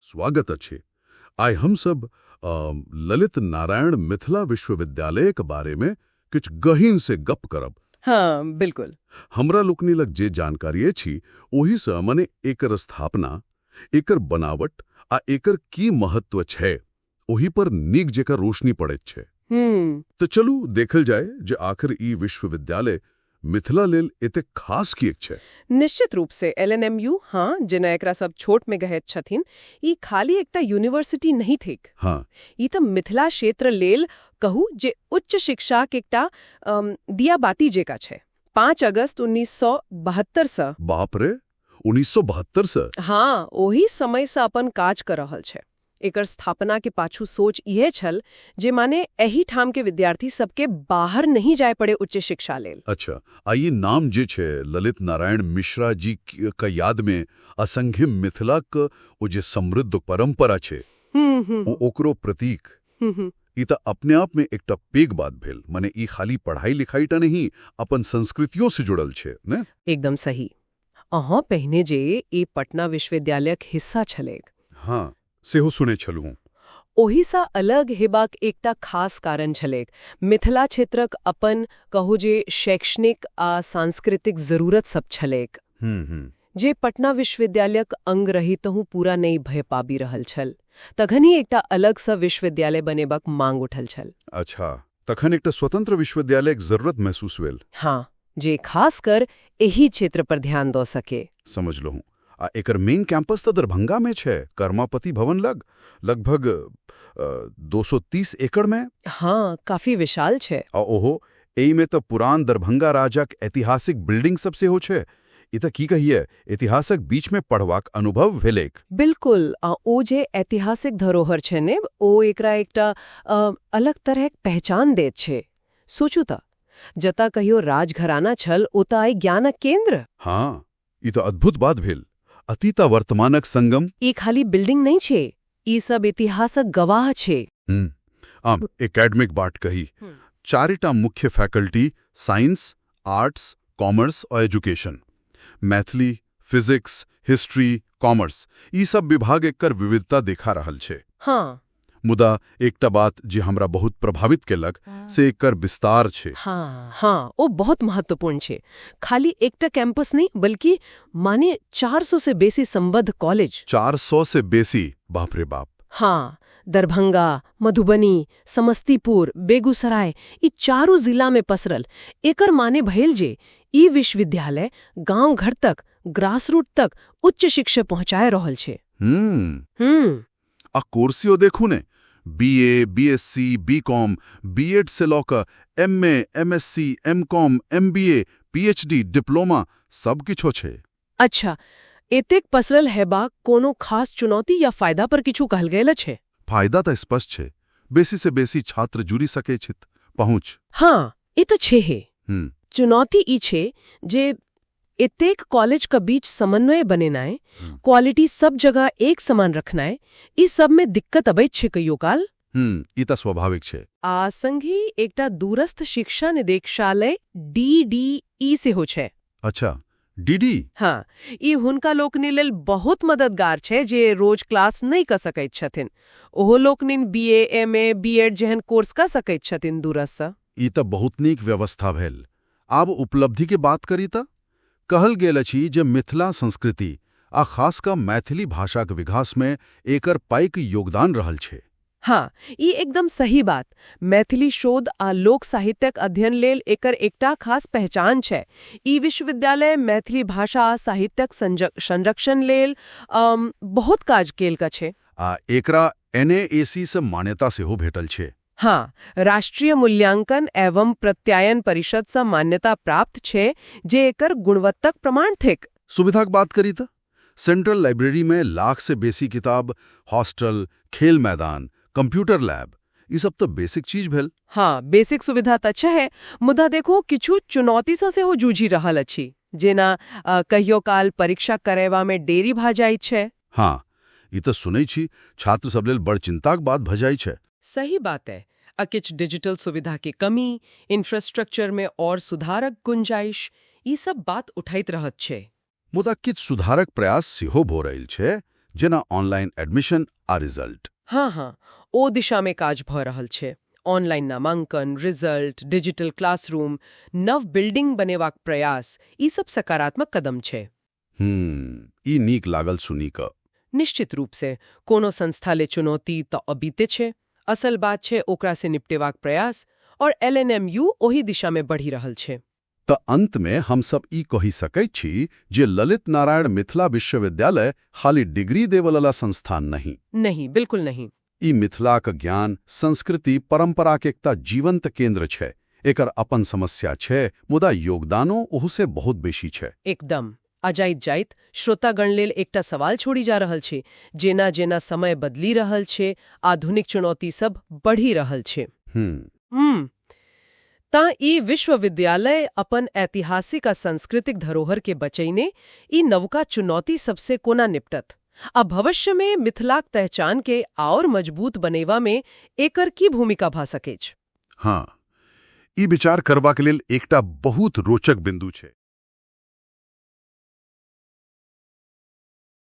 स्वागत अछि। आइ हमसब ललित नारायण मिथिला विश्वविद्यालयक बारेमे किछु गहींर से गप करब। हाँ, बिल्कुल। हमरा लोकनि लग जे जानकारी अछि ओहिसँ मने एकर स्थापना, एकर बनावट आ एकर की महत्व छै, ओहि पर नीक जेकाँ रोशनी पड़ैत छै। तऽ चलू देखल जाय जे आखिर ई विश्वविद्यालय मिथिला लेल एतेक खास किएक छै। निश्चित रूप से एलएनएमयू, हाँ, जेना एकरा सब छोट में कहैत छथिन, ई खाली एकटा यूनिवर्सिटी नहीं थिक। ई तऽ मिथिला क्षेत्र लेल कहू जे उच्च शिक्षाक एकटा दियाबाती जेका छै। 5 अगस्त 1972 सँ। बाप रे, 1972 से? हाँ, ओही समय से अपन काज कर रहल छै। एकर स्थापना के पाछू सोच इहे छल जे माने एहि ठाम के विद्यार्थी सबके बाहर नहीं जाय पड़े उच्च शिक्षा लेल। अच्छा, आ ई नाम जे छै ललित नारायण मिश्रा जी का याद में आ संगे मिथिलाक ओ जे समृद्ध परंपरा छै, हम्म हम्म ओ ओकरो प्रतीक। हम्म हम्म। ई तऽ अपने आप में एकटा पैघ बात भेल। माने ई खाली पढ़ाई लिखाई टा नहीं, अपन संस्कृतियों से जुड़ल छै ने। एकदम सही। अहाँ पहिने जे ई पटना विश्वविद्यालयक हिस्सा छलैक। हाँ, सेहो सुनै छलहुँ। ओहिसँ अलग हेबाक एकटा खास कारण छलैक। मिथिला क्षेत्रक अपन कहू जे शैक्षणिक आ सांस्कृतिक जरूरत सब छलैक, हम्म हम्म जे पटना विश्वविद्यालयक अंग रहितहुँ पूरा नहि भए पाबि रहल छल। तखन ही एकटा अलगसँ विश्वविद्यालय बनेबाक मांग उठल छल। अच्छा, तखन एकटा स्वतंत्र विश्वविद्यालयक जरूरत महसूस भेल। हाँ, जे खासकर एहि क्षेत्र पर ध्यान दऽ सके। समझलहुँ। आ एकर मेन कैंपस तऽ दरभंगा में छै, कर्मापति भवन लग, लगभग 230 एकड़ में। हाँ, काफी विशाल छै। आ ओहो, एहिमे तऽ पुरान दरभंगा राजाक ऐतिहासिक बिल्डिंग सब सेहो छै। ई तऽ की कहिए, इतिहासक बीच में पढ़बाक अनुभव भेलैक। बिल्कुल, आ ओ जे ऐतिहासिक धरोहर छै ने, ओ एकरा एकटा अलग तरहक पहचान दैत छै। सोचू तऽ, जतऽ कहियो राजघराना छल, ओतऽ आइ ज्ञानक केंद्र। हाँ, ई तऽ अद्भुत बात भेल, अतीत आ वर्तमानक संगम। ई खाली बिल्डिंग नहीं छै, ई सब इतिहासक गवाह छै। आम एकेडमिक बात कही, चारिटा मुख्य फैकल्टी, साइंस, आर्ट्स, कॉमर्स और education. Maithili, physics, history, commerce, ई सब विभाग एकर विविधता देखा रहल छै। मुदा एकटा बात जे हमरा बहुत प्रभावित केलक, से एकर विस्तार छै। हाँ हाँ, ओ बहुत महत्वपूर्ण छै। खाली एकटा कैंपस नहीं, बल्कि माने 400 से बेसी संबद्ध कॉलेज। 400 से बेसी, बाप रे बाप! हाँ, दरभंगा, मधुबनी, समस्तीपुर, बेगूसराय, ई चारू जिला में पसरल। एकर माने भेल जे ई विश्वविद्यालय गांव घर तक, ग्रासरूट तक उच्च शिक्षा पहुंचाए रहल छै। आ कोर्सियो देखू ने, बीए, बीएससी, बीकॉम, बीएड से लऽ कऽ MA, MSc, MCom, MBA, PhD, diploma, सब किछो छै। अच्छा, एतेक पसरल हेबाक कोनो खास चुनौती या फायदा पर किछु कहल गेल छै? फायदा तऽ स्पष्ट छै, बेसी से बेसी छात्र जुड़ि सकै छथि, पहुँच। हाँ, ई तऽ छैहे। चुनौती ई छै जे एतेक कॉलेज के बीच समन्वय बनेनाइ, क्वालिटी सब जगह एक समान रखनाइ, ई सब में दिक्कत अबैत छै कहियो काल। ई तऽ स्वाभाविक छै। आ संगहि एकटा दूरस्थ शिक्षा निदेशालय, डीडीई सेहो छै। अच्छा, डीडी। हाँ, ई हुनका लोकनि लेल बहुत मददगार छै जे रोज क्लास नहि कऽ सकैत छथिन। ओहो लोकनि बीए, एमए, बीएड जेहन कोर्स कऽ सकैत छथिन दूरसँ। ई तऽ बहुत नीक व्यवस्था भेल। आब उपलब्धि के बात करी तऽ कहल गेल अछि जे मिथिला संस्कृति आ खास कऽ मैथिली भाषाक विकासमे एकर पैघ योगदान रहल छै। हाँ, ई एकदम सही बात। मैथिली शोध आ लोक साहित्यक अध्ययन लेल एकर एकटा खास पहचान छै। ई विश्वविद्यालय मैथिली भाषा आ साहित्यक संरक्षण लेल बहुत काज केलक छै। आ एकरा एनएएसी से मान्यता सेहो भेटल छै। हाँ, राष्ट्रीय मूल्यांकन एवं प्रत्यायन परिषद सँ मान्यता प्राप्त छै, जे एकर गुणवत्ताक प्रमाण थिक। सुविधाक बात करी तऽ सेंट्रल लाइब्रेरी में लाख से बेसी किताब, हॉस्टल, खेल मैदान, कंप्यूटर लैब, ई सब तऽ बेसिक चीज भेल। हाँ, बेसिक सुविधा तऽ छै, मुदा देखो, किछु चुनौती सँ सेहो जूझि रहल अछि, जेना कहियो काल परीक्षा करेबा में देरी भऽ जाइत छै। हाँ, ई तऽ सुनै छी, छात्र सब लेल बड़ चिंताक बात भऽ जाइ छै। सही बात है। आ किछु डिजिटल सुविधा के कमी, इंफ्रास्ट्रक्चर में और सुधारक गुंजाइश, ई सब बात उठैत रहत छै। मुदा किछु सुधारक प्रयास सेहो भऽ रहल छै। जेना ऑनलाइन एडमिशन आ रिजल्ट। हाँ हाँ, ओ दिशा में काज भऽ रहल छै। ऑनलाइन नामांकन, रिजल्ट, डिजिटल क्लासरूम, नव बिल्डिंग बनेबाक प्रयास, ई सब सकारात्मक कदम छै। ई नीक लागल सुनि कऽ। निश्चित रूप से, कोनो संस्था ले चुनौती तऽ अबिते छै। असल बात छै ओकरा से निपटेबाक प्रयास, और एलएनएमयू ओही दिशा में बढ़ि रहल छै। तऽ अंतमे हमसब ई कहि सकैत छी जे ललित नारायण मिथिला विश्वविद्यालय खाली डिग्री देववला संस्थान नहि। नहीं, बिल्कुल नहीं। ई मिथिलाक ज्ञान, संस्कृति, परंपराक एकटा जीवंत केंद्र छै। एकर अपन समस्या छै, मुदा योगदानो ओहू से बहुत बेसी छै। एकदम। आ जाइत जाइत श्रोतागण लेल एकटा सवाल छोड़ि जा रहल छी। जेना जेना समय बदलि रहल छै, आधुनिक चुनौती सब बढ़ि रहल छै, ता ई विश्वविद्यालय अपन ऐतिहासिक आ सांस्कृतिक धरोहर के बचैने ई नवका चुनौती सबसे कोना निपटत, आ भविष्य में मिथिलाक पहचान के आओर मजबूत बनेवा में एकर की भूमिका भऽ सकैछ? हाँ, ई विचार करबाक लेल एकटा बहुत रोचक बिंदु छै।